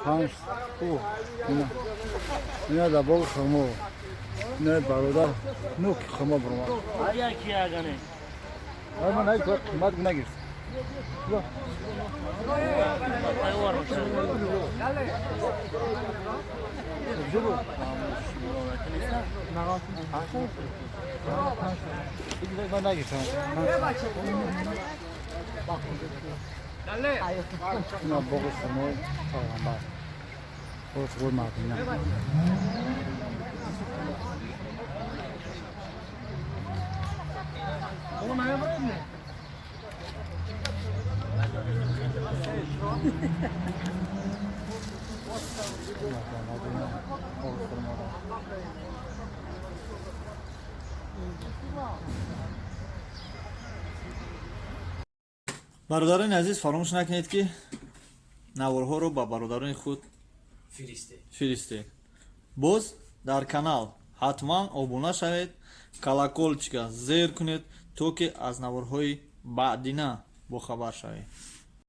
Панҷ. Ина. Ина дар боғи хурмо. Ина бародар нӯки хурмо буромад. Ай, ман ай қимат нагирифт. Ман нагирифтам. Ина боғи хурмои пайғамбар. Боғи хурмои Мадина. Мадина, боғи хурмода. Бародарони азиз, фаромӯш накунед, ки наворҳоро ба бародарони худ фиристед. Боз дар канал ҳатман обуна шавед, колокольчика зер кунед, то ки аз наворҳои баъдина бохабар шавед.